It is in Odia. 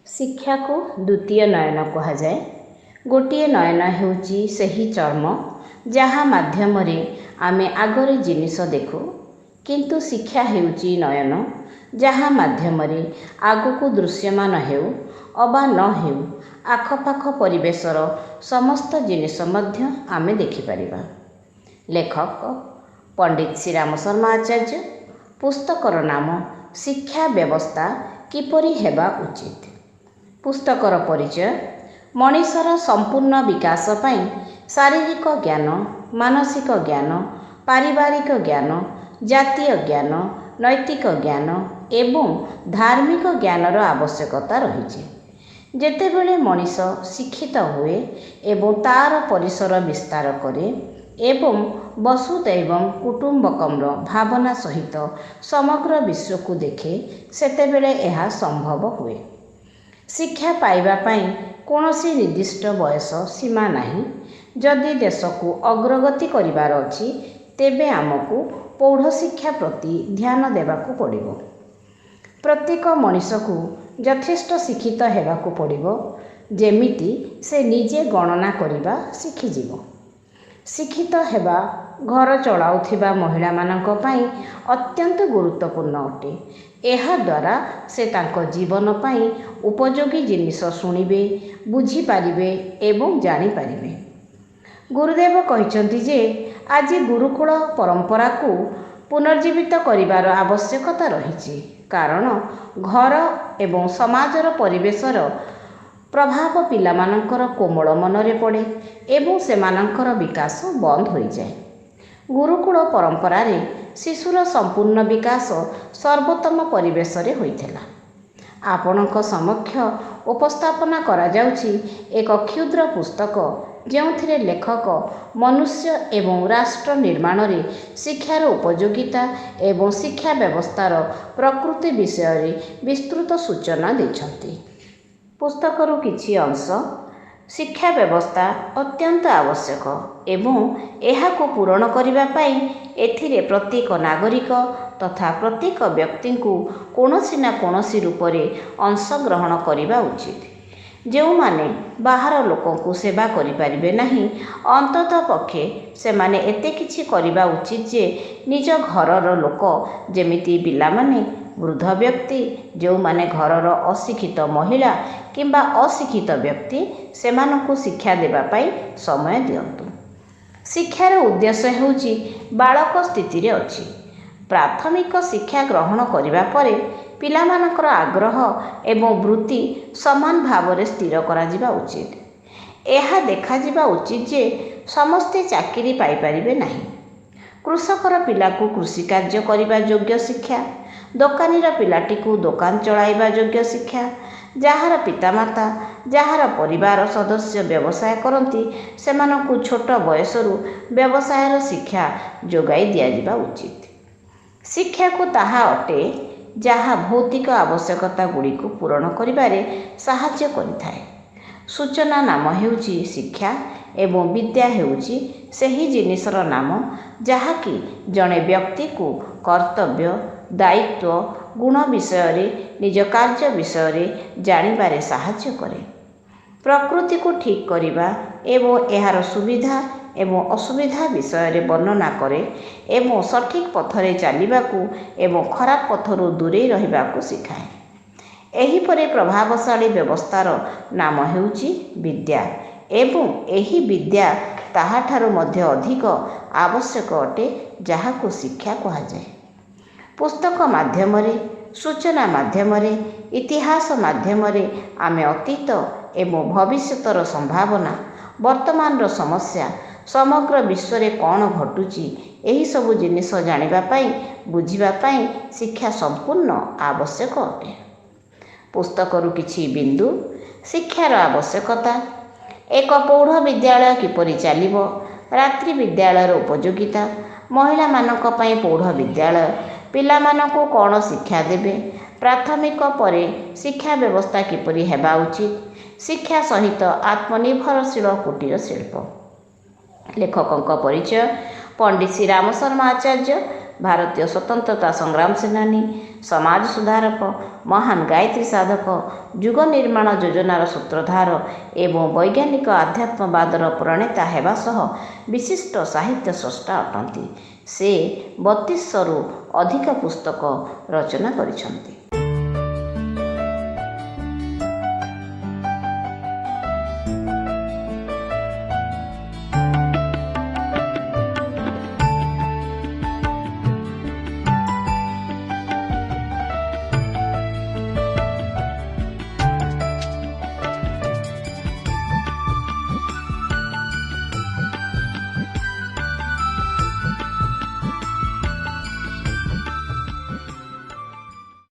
ଶିକ୍ଷାକୁ ଦ୍ୱିତୀୟ ନୟନ କୁହାଯାଏ। ଗୋଟିଏ ନୟନ ହେଉଛି ସେହି ଚର୍ମ ଯାହା ମାଧ୍ୟମରେ ଆମେ ଆଗରେ ଜିନିଷ ଦେଖୁ, କିନ୍ତୁ ଶିକ୍ଷା ହେଉଛି ନୟନ ଯାହା ମାଧ୍ୟମରେ ଆଗକୁ ଦୃଶ୍ୟମାନ ହେଉ ଅବା ନ ହେଉ ଆଖପାଖ ପରିବେଶର ସମସ୍ତ ଜିନିଷ ମଧ୍ୟ ଆମେ ଦେଖିପାରିବା। ଲେଖକ ପଣ୍ଡିତ ଶ୍ରୀରାମ ଶର୍ମା ଆଚାର୍ଯ୍ୟ। ପୁସ୍ତକର ନାମ ଶିକ୍ଷା ବ୍ୟବସ୍ଥା କିପରି ହେବା ଉଚିତ। ପୁସ୍ତକର ପରିଚୟ: ମଣିଷର ସମ୍ପୂର୍ଣ୍ଣ ବିକାଶ ପାଇଁ ଶାରୀରିକ ଜ୍ଞାନ, ମାନସିକ ଜ୍ଞାନ, ପାରିବାରିକ ଜ୍ଞାନ, ଜାତୀୟ ଜ୍ଞାନ, ନୈତିକ ଜ୍ଞାନ ଏବଂ ଧାର୍ମିକ ଜ୍ଞାନର ଆବଶ୍ୟକତା ରହିଛି। ଯେତେବେଳେ ମଣିଷ ଶିକ୍ଷିତ ହୁଏ ଏବଂ ତା'ର ପରିସର ବିସ୍ତାର କରେ ଏବଂ ବସୁଧୈବ କୁଟୁମ୍ବକମ୍ର ଭାବନା ସହିତ ସମଗ୍ର ବିଶ୍ୱକୁ ଦେଖେ, ସେତେବେଳେ ଏହା ସମ୍ଭବ ହୁଏ। ଶିକ୍ଷା ପାଇବା ପାଇଁ କୌଣସି ନିର୍ଦ୍ଦିଷ୍ଟ ବୟସ ସୀମା ନାହିଁ। ଯଦି ଦେଶକୁ ଅଗ୍ରଗତି କରିବାର ଅଛି, ତେବେ ଆମକୁ ପ୍ରୌଢ଼ଶିକ୍ଷା ପ୍ରତି ଧ୍ୟାନ ଦେବାକୁ ପଡ଼ିବ। ପ୍ରତ୍ୟେକ ମଣିଷକୁ ଯଥେଷ୍ଟ ଶିକ୍ଷିତ ହେବାକୁ ପଡ଼ିବ, ଯେମିତି ସେ ନିଜେ ଗଣନା କରିବା ଶିଖିଯିବ। ଶିକ୍ଷିତ ହେବା ଘର ଚଳାଉଥିବା ମହିଳାମାନଙ୍କ ପାଇଁ ଅତ୍ୟନ୍ତ ଗୁରୁତ୍ୱପୂର୍ଣ୍ଣ ଅଟେ। ଏହାଦ୍ୱାରା ସେ ତାଙ୍କ ଜୀବନ ପାଇଁ ଉପଯୋଗୀ ଜିନିଷ ଶୁଣିବେ, ବୁଝିପାରିବେ ଏବଂ ଜାଣିପାରିବେ। ଗୁରୁଦେବ କହିଛନ୍ତି ଯେ ଆଜି ଗୁରୁକୁଳ ପରମ୍ପରାକୁ ପୁନର୍ଜୀବିତ କରିବାର ଆବଶ୍ୟକତା ରହିଛି, କାରଣ ଘର ଏବଂ ସମାଜର ପରିବେଶର ପ୍ରଭାବ ପିଲାମାନଙ୍କର କୋମଳ ମନରେ ପଡ଼େ ଏବଂ ସେମାନଙ୍କର ବିକାଶ ବନ୍ଦ ହୋଇଯାଏ। ଗୁରୁକୁଳ ପରମ୍ପରାରେ ଶିଶୁର ସମ୍ପୂର୍ଣ୍ଣ ବିକାଶ ସର୍ବୋତ୍ତମ ପରିବେଶରେ ହୋଇଥିଲା। ଆପଣଙ୍କ ସମକ୍ଷ ଉପସ୍ଥାପନା କରାଯାଉଛି ଏକ କ୍ଷୁଦ୍ର ପୁସ୍ତକ, ଯେଉଁଥିରେ ଲେଖକ ମନୁଷ୍ୟ ଏବଂ ରାଷ୍ଟ୍ର ନିର୍ମାଣରେ ଶିକ୍ଷାର ଉପଯୋଗିତା ଏବଂ ଶିକ୍ଷା ବ୍ୟବସ୍ଥାର ପ୍ରକୃତି ବିଷୟରେ ବିସ୍ତୃତ ସୂଚନା ଦେଇଛନ୍ତି। ପୁସ୍ତକରୁ କିଛି ଅଂଶ: ଶିକ୍ଷା ବ୍ୟବସ୍ଥା ଅତ୍ୟନ୍ତ ଆବଶ୍ୟକ ଏବଂ ଏହାକୁ ପୂରଣ କରିବା ପାଇଁ ଏଥିରେ ପ୍ରତ୍ୟେକ ନାଗରିକ ତଥା ପ୍ରତ୍ୟେକ ବ୍ୟକ୍ତିଙ୍କୁ କୌଣସି ନା କୌଣସି ରୂପରେ ଅଂଶଗ୍ରହଣ କରିବା ଉଚିତ। ଯେଉଁମାନେ ବାହାର ଲୋକଙ୍କୁ ସେବା କରିପାରିବେ ନାହିଁ, ଅନ୍ତତଃ ପକ୍ଷେ ସେମାନେ ଏତେ କିଛି କରିବା ଉଚିତ ଯେ ନିଜ ଘରର ଲୋକ, ଯେମିତି ପିଲାମାନେ, ବୃଦ୍ଧ ବ୍ୟକ୍ତି, ଯେଉଁମାନେ ଘରର ଅଶିକ୍ଷିତ ମହିଳା କିମ୍ବା ଅଶିକ୍ଷିତ ବ୍ୟକ୍ତି, ସେମାନଙ୍କୁ ଶିକ୍ଷା ଦେବା ପାଇଁ ସମୟ ଦିଅନ୍ତୁ। ଶିକ୍ଷାର ଉଦ୍ଦେଶ୍ୟ ହେଉଛି ବାଳକ ସ୍ଥିତିରେ ଅଛି। ପ୍ରାଥମିକ ଶିକ୍ଷା ଗ୍ରହଣ କରିବା ପରେ ପିଲାମାନଙ୍କର ଆଗ୍ରହ ଏବଂ ବୃତ୍ତି ସମାନ ଭାବରେ ସ୍ଥିର କରାଯିବା ଉଚିତ। ଏହା ଦେଖାଯିବା ଉଚିତ ଯେ ସମସ୍ତେ ଚାକିରି ପାଇପାରିବେ ନାହିଁ। କୃଷକର ପିଲାକୁ କୃଷିକାର୍ଯ୍ୟ କରିବା ଯୋଗ୍ୟ ଶିକ୍ଷା, ଦୋକାନୀର ପିଲାଟିକୁ ଦୋକାନ ଚଳାଇବା ଯୋଗ୍ୟ ଶିକ୍ଷା, ଯାହାର ପିତାମାତା, ଯାହାର ପରିବାର ସଦସ୍ୟ ବ୍ୟବସାୟ କରନ୍ତି, ସେମାନଙ୍କୁ ଛୋଟ ବୟସରୁ ବ୍ୟବସାୟର ଶିକ୍ଷା ଯୋଗାଇ ଦିଆଯିବା ଉଚିତ। ଶିକ୍ଷାକୁ ତାହା ଅଟେ ଯାହା ଭୌତିକ ଆବଶ୍ୟକତାଗୁଡ଼ିକୁ ପୂରଣ କରିବାରେ ସାହାଯ୍ୟ କରିଥାଏ। ସୂଚନା ନାମ ହେଉଛି ଶିକ୍ଷା ଏବଂ ବିଦ୍ୟା ହେଉଛି ସେହି ଜିନିଷର ନାମ ଯାହାକି ଜଣେ ବ୍ୟକ୍ତିକୁ କର୍ତ୍ତବ୍ୟ, ଦାୟିତ୍ୱ, ଗୁଣ ବିଷୟରେ, ନିଜ କାର୍ଯ୍ୟ ବିଷୟରେ ଜାଣିବାରେ ସାହାଯ୍ୟ କରେ। ପ୍ରକୃତିକୁ ଠିକ୍ କରିବା ଏବଂ ଏହାର ସୁବିଧା ଏବଂ ଅସୁବିଧା ବିଷୟରେ ବର୍ଣ୍ଣନା କରେ ଏବଂ ସଠିକ୍ ପଥରେ ଚାଲିବାକୁ ଏବଂ ଖରାପ ପଥରୁ ଦୂରେଇ ରହିବାକୁ ଶିଖାଏ। ଏହିପରି ପ୍ରଭାବଶାଳୀ ବ୍ୟବସ୍ଥାର ନାମ ହେଉଛି ବିଦ୍ୟା ଏବଂ ଏହି ବିଦ୍ୟା ତାହାଠାରୁ ମଧ୍ୟ ଅଧିକ ଆବଶ୍ୟକ ଅଟେ ଯାହାକୁ ଶିକ୍ଷା କୁହାଯାଏ। ପୁସ୍ତକ ମାଧ୍ୟମରେ, ସୂଚନା ମାଧ୍ୟମରେ, ଇତିହାସ ମାଧ୍ୟମରେ ଆମେ ଅତୀତ ଏବଂ ଭବିଷ୍ୟତର ସମ୍ଭାବନା, ବର୍ତ୍ତମାନର ସମସ୍ୟା, ସମଗ୍ର ବିଶ୍ୱରେ କ'ଣ ଘଟୁଛି, ଏହିସବୁ ଜିନିଷ ଜାଣିବା ପାଇଁ, ବୁଝିବା ପାଇଁ ଶିକ୍ଷା ସମ୍ପୂର୍ଣ୍ଣ ଆବଶ୍ୟକ ଅଟେ। ପୁସ୍ତକରୁ କିଛି ବିନ୍ଦୁ: ଶିକ୍ଷାର ଆବଶ୍ୟକତା, ଏକ ପ୍ରୌଢ଼ ବିଦ୍ୟାଳୟ କିପରି ଚାଲିବ, ରାତ୍ରି ବିଦ୍ୟାଳୟର ଉପଯୋଗିତା, ମହିଳାମାନଙ୍କ ପାଇଁ ପ୍ରୌଢ଼ ବିଦ୍ୟାଳୟ, ପିଲାମାନଙ୍କୁ କ'ଣ ଶିକ୍ଷା ଦେବେ, ପ୍ରାଥମିକ ପରେ ଶିକ୍ଷା ବ୍ୟବସ୍ଥା କିପରି ହେବା ଉଚିତ, ଶିକ୍ଷା ସହିତ ଆତ୍ମନିର୍ଭରଶୀଳ କୁଟୀର ଶିଳ୍ପ। ଲେଖକଙ୍କ ପରିଚୟ: ପଣ୍ଡିତ ଶ୍ରୀରାମ ଶର୍ମା ଆଚାର୍ଯ୍ୟ। ଭାରତୀୟ ସ୍ୱତନ୍ତ୍ରତା ସଂଗ୍ରାମ ସେନାନୀ, ସମାଜ ସୁଧାରକ, ମହାନ ଗାୟତ୍ରୀ ସାଧକ, ଯୁଗ ନିର୍ମାଣ ଯୋଜନାର ସୂତ୍ରଧାର ଏବଂ ବୈଜ୍ଞାନିକ ଆଧ୍ୟାତ୍ମବାଦର ପ୍ରଣେତା ହେବା ସହ ବିଶିଷ୍ଟ ସାହିତ୍ୟ ସ୍ରଷ୍ଟା ଅଟନ୍ତି। ସେ 32 ଶରୁ ଅଧିକ ପୁସ୍ତକ ରଚନା କରିଛନ୍ତି।